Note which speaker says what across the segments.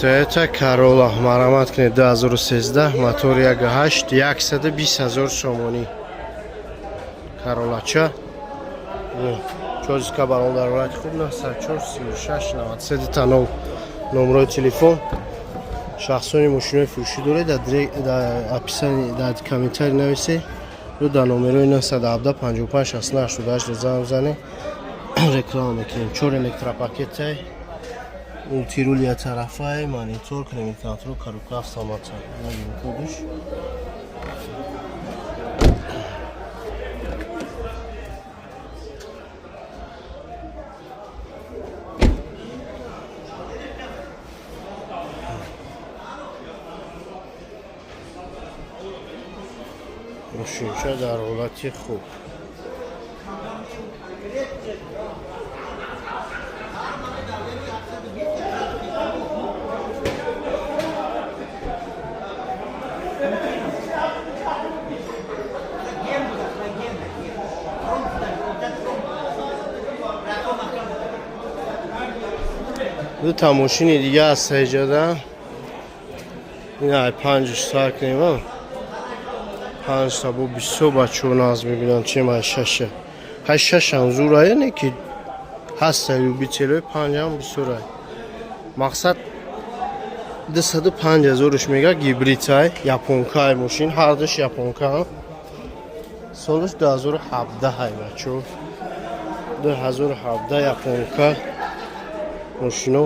Speaker 1: Toyota Corolla, марҳамат кунед, 2013, мотор 1.8, 120 ҳазор сомонӣ. Каролача. Чор диска балон дар ҳолати хуб, 904 36 93 та номрои телефон. Шахсони мошинои фурӯшӣ доред, дар описание, дар комментарий нависед ё дар номерои 917 55 69 88 занг бизанед, реклама мекунем. Чор электропакетай, мультируль яктарафай, монитор, климат-контроль, коробка автомата. Кодиш. Мошинча дар ҳолати хуб. Ду та мошини дига аст ҳеҷада. Ин ай панҷш сар кунем, а? Панҷта бо бисёр бачаҳо нағз мебинанд, чем ай шаша. Ҳай, шашам зурая, не ки ҳаста любителои панҷам бисёрай. Мақсад, 205 ҳазорш мега, гибридтай, японкай мошин, ҳардуш японка. Солаш 2017 ҳай, бачаҳо. 2017, японка мошино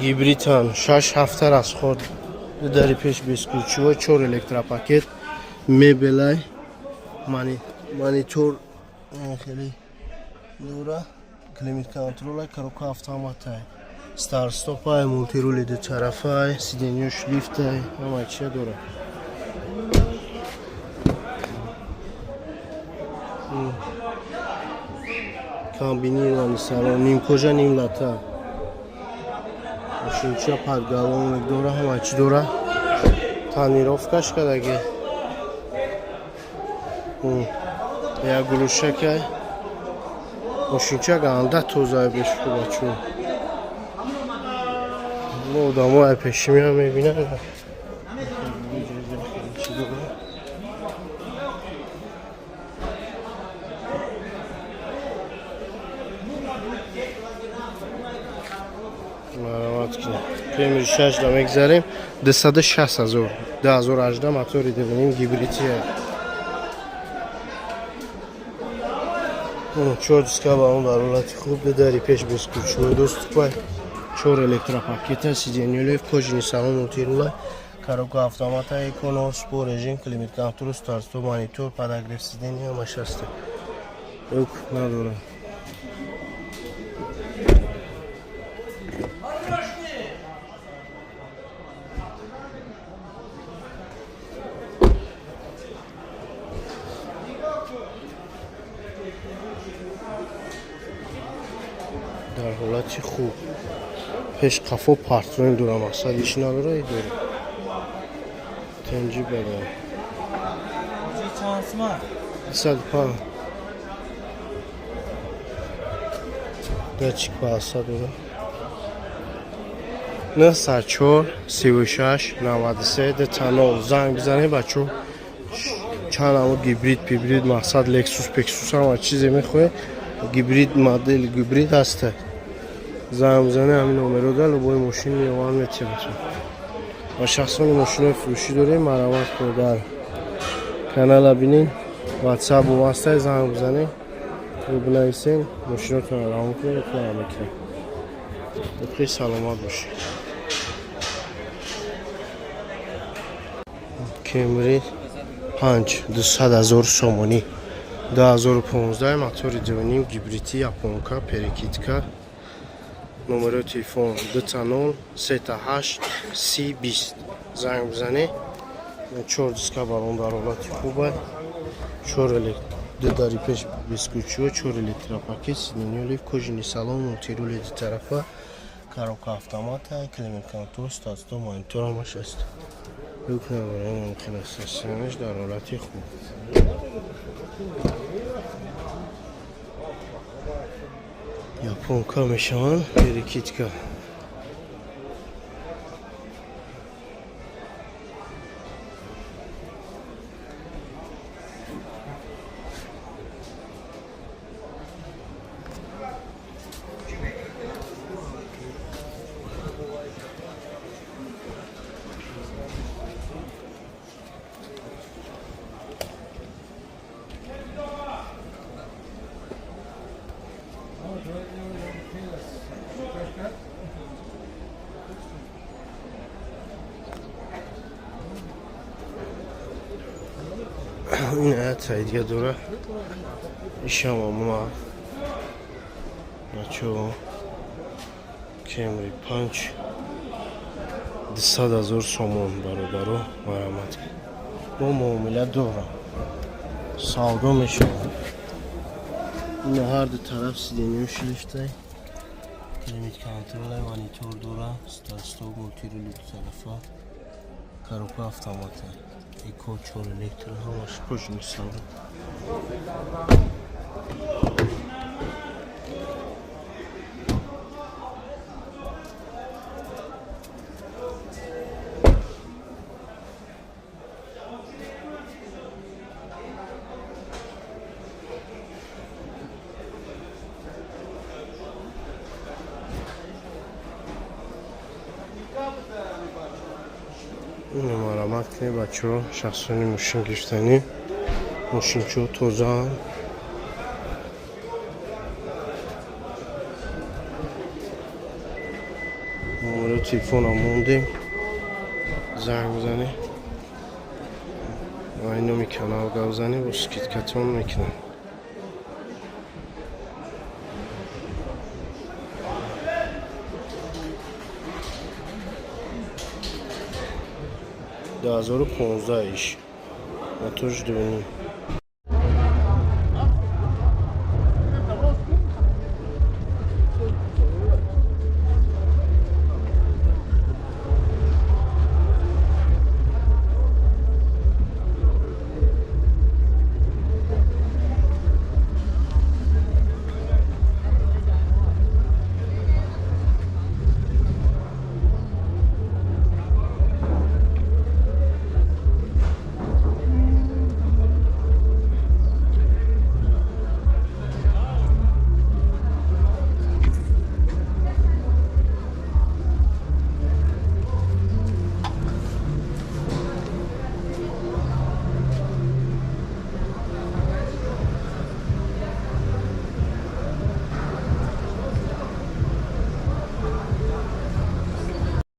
Speaker 1: гибридтан, шаш ҳафта расход, дари пеш бесключевой, чор электропакет, мебелай, монитор хеле дора, климат-контролай, коробка автоматай, старт-стопай, мультирули дутарафай, сиденьёш лифтай, ҳама чия дора. Комбинированный салон, ним кожа, ним лата. Мошинча подголовник дора, ҳама чӣ дора, тонировкаш кардаги, як гулушакай. Мошинча ганда тоза бешку, бачо. Мо одамо ай пеши меам, мебинанд. Чӣ дора? Марҳамат кунед. Кемри шашда мегзарем, 260 ҳазор, 2018, мотори 2.5, гибридия. Чор диска балон дар ҳолати хуб, дари пеш бесключевой доступай, чор электропакета, сиденьёлев, кожаный салон, мультирула, коробка автомата, эконом, спорт режим, климат контроль, старт стоп, монитор, подогрев сиденья, ҳамаш ҳаста. Люк надорад. Дар ҳолати хуб, пеш қафо парктроник дора. Мақсад, иш надора, и дора, тенҷи бада. 105 датчик паса дора. 904 36 93 2 0 занг бизанед, бачо. Чанд ҳамо гибрид пибрид, мақсад, Лексус, пексус, ҳама чизе мехоҳед, гибрид, модели гибрид ҳаста, занг бизанед ҳамин номеро да, любой мошин меован метиҳад. Ва шахсони мошинои фурӯшӣ дорем, марҳамат кунед, дар канала бинед, ватсап ҳастай, занг бизанед ё бинависен, мошинотонро равон кунед, реклама мекунем. Боқӣ саломат бошед. Кемри панҷ, 200 ҳазор сомонӣ, 2015, мотори 2.5, гибридӣ, японка, перекидка. Номерои телефон 00 38 30 20, занг бизанед. Чор диска балон дар ҳолати хуба, чор ду дари пеш бесключевой, чор электропакет, сиденьёлив, кожаный салон, мультирули дутарафа, коробка автомата, климат-контроль, старт-стоп, монитор, ҳамаш аст. Люк надорад, мумкин аст, системаш дар ҳолати хуб. Японка мешаванд, перекидка. Ин аятаи дига дора, ишам амуна, бачаҳо. Кемри 5, 200 000 сомон. Бародаро, марҳамат, мо муомила дорам, савдо мешавад. Ина ҳар ду тараф сиденьё шлифтай, климат контроль, монитор дора, старт-стоп, мультирули ду тарафа, коробка автомата, эко, чор электро, ҳамаш кожаный салон. Ино марҳамат кунед, бачаҳо, шахсони мошин гирифтанӣ. Мошинчо тозаанд. Номеро телефонам мондем, занг бизанед ва ин номи канал гап занед, бо скидкатон мекунам. 2015 иш, моторш 2.5.